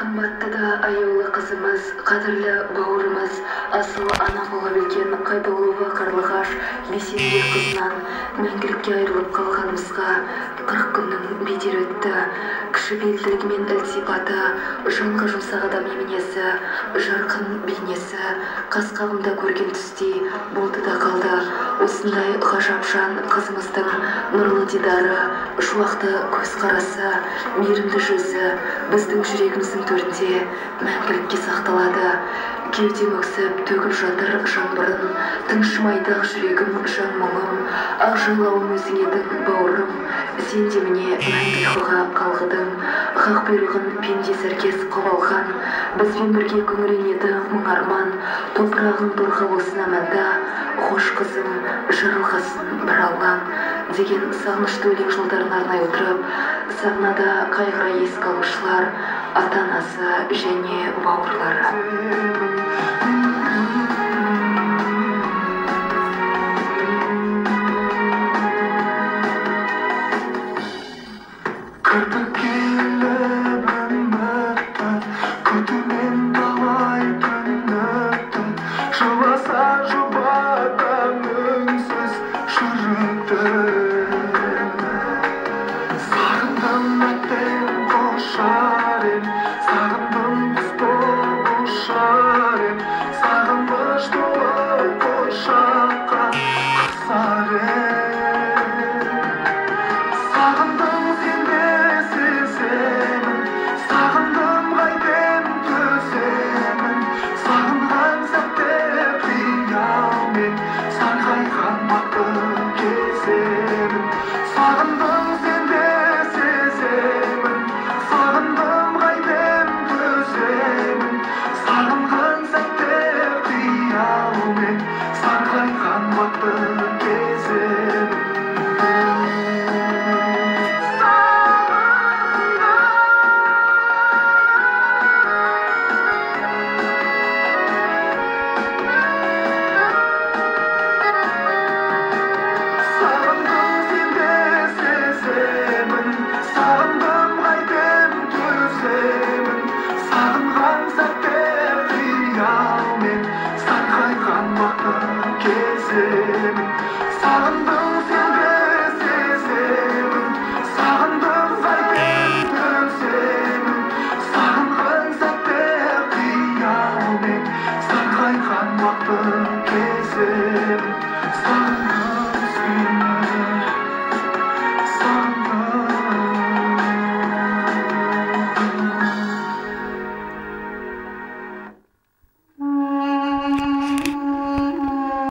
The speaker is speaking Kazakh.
Қымбатты да аяулы қызымыз, қадірлі бауырымыз, асыл ана бола білген Қайдаулова Қарлығаш Бейсенбек қызынан мәңгілікке айырылып қалғанымызға 40 күннің бедері өтті. Кішіпейілділігі мен ілтипаты, жанға жұмсақ адами мінезі, жарқын бейнесі қас қағымда көрген түстей болды да қалды. Осындай ғажап жан қызымыздың нұрлы дидары, шуақты көзқарасы, мейірімді жүзі біздің жүрегіміздің төрінде мәңгілікке сақталады. Кеудем өксіп төгіп жатыр жаңбырын, тыңшымайды ақ жүрегім жан мұңым, ақ жайлауым өзің едің бауырым, сен де міне мәңгі ұйқыға қалғыдың. Хақ бұйрығын пенде сәркес қып алған, бізбен бірге күңіренеді мың арман, топырағың торқа болсын аманда, қош қызым, жарылқасын бір Аллам деген сағынышты өлең жолдарын арнай отырып, сахнада қайғыра еске алушылар, ата-анасы және бауырлары. Кірпік үмітті, күтумен талай күн өтті, жыласа жұбатам үнсіз жүректі. Сағындым әттең қош.